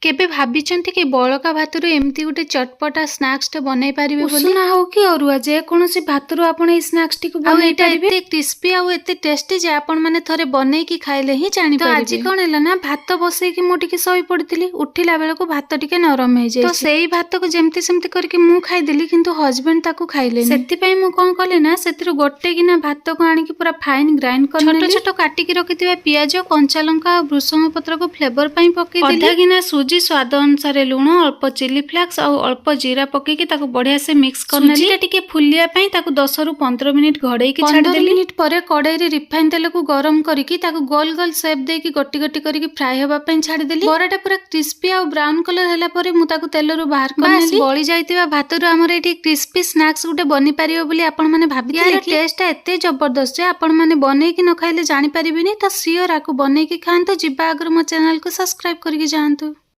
କେବେ ଭାବିଛନ୍ତି କି ବଳକା ଭାତରୁ ଏମିତି ଗୋଟେ ଚଟପଟା ସ୍ନାକ୍ସଟେ ବନେଇ ପାରିବେ ବୋଲି? ଉଷୁନା ହଉ କି ଅରୁଆ, ଯେକୌଣସି ଭାତରୁ ଆପଣ ଏଇ ସ୍ନାକ୍ସଟିକୁ ଆଉ ବନେଇ ଏଇଟା ପାରିବେ। ଏତେ କ୍ରିସ୍ପି ଆଉ ଏତେ ଟେଷ୍ଟି ଯେ ଆପଣ ମାନେ ଥରେ ବନେଇକି ଖାଇଲେ ହିଁ ଜାଣିପାରିବେ। ତ ଆଜି କଣ ହେଲା ନା, ଭାତ ବସେଇକି ମୁଁ ଟିକେ ଶୋଇ ପଡିଥିଲି। ଉଠିଲା ବେଳକୁ ଭାତ ଟିକେ ନରମ ହେଇଯାଇଛି। ତ ସେଇ ଭାତକୁ ଯେମିତି ସେମିତି କରିକି ମୁଁ ଖାଇଦେଲି, କିନ୍ତୁ ହଜବେଣ୍ଡ ତାକୁ ଖାଇଲେନି। ସେଥିପାଇଁ ମୁଁ କଣ କଲି ନା, ସେଥିରୁ ଗୋଟେ ଗିନା ଭାତକୁ ଆଣିକି ପୁରା ଫାଇନ ଗ୍ରାଇଣ୍ଡ କରିନେଲି। ଛୋଟ ଛୋଟ କାଟିକି ରଖିଥିବା ପିଆଜ, କଞ୍ଚା ଲଙ୍କା ଆଉ ଭୃଷଙ୍ଗ ପତ୍ରକୁ ଫ୍ଲେଭର ପାଇଁ ପକେଇଦେଲି। ଅଧା ଗିନା ସୁଜି, ସ୍ୱାଦ ଅନୁସାରେ ଲୁଣ, ଅଳ୍ପ ଚିଲି ଫ୍ଲେକ୍ସ ଆଉ ଅଳ୍ପ ଜିରା ପକେଇକି ତାକୁ ବଢିଆ ସେ ମିକ୍ସ କରିନେଲି। ସୁଜିଟା ଟିକେ ଫୁଲିବା ପାଇଁ ତାକୁ 10ରୁ 15 ମିନିଟ ଘୋଡେଇକି 15 ଛାଡ଼ିଦେଲି। ମିନିଟ ପରେ କଡେଇରେ ରିଫାଇନ ତେଲକୁ ଗରମ କରିକି ତାକୁ ଗୋଲ ଗୋଲ ସେପ୍ ଦେଇକି ଗୋଟି ଗୋଟି କରିକି ଫ୍ରାଏ ହେବା ପାଇଁ ଛାଡ଼ିଦେଲି। ବରାଟା ପୁରା କ୍ରିସ୍ପି ଆଉ ବ୍ରାଉନ କଲର ହେଲା ପରେ ମୁଁ ତାକୁ ତେଲରୁ ବାହାର କରିନେଲି। ବଳି ଯାଇଥିବା ଭାତରୁ ଆମର ଏଇଠି କ୍ରିସ୍ପି ସ୍ନାକ୍ସ ଗୋଟେ ବନିପାରିବ ବୋଲି ଆପଣ ମାନେ ଭାବିଥିଲେ କି? ଟେଷ୍ଟଟା ଏତେ ଜବରଦସ୍ତ ଯେ ଆପଣ ମାନେ ବନେଇକି ନ ଖାଇଲେ ଜାଣିପାରିବେନି। ତ ସିଓର ଆକୁ ବନେଇକି ଖାଆନ୍ତୁ। ଯିବା ଆଗରୁ ମୋ ଚ୍ୟାନେଲକୁ ସବସ୍କ୍ରାଇବ କରିକି ଯାଆନ୍ତୁ।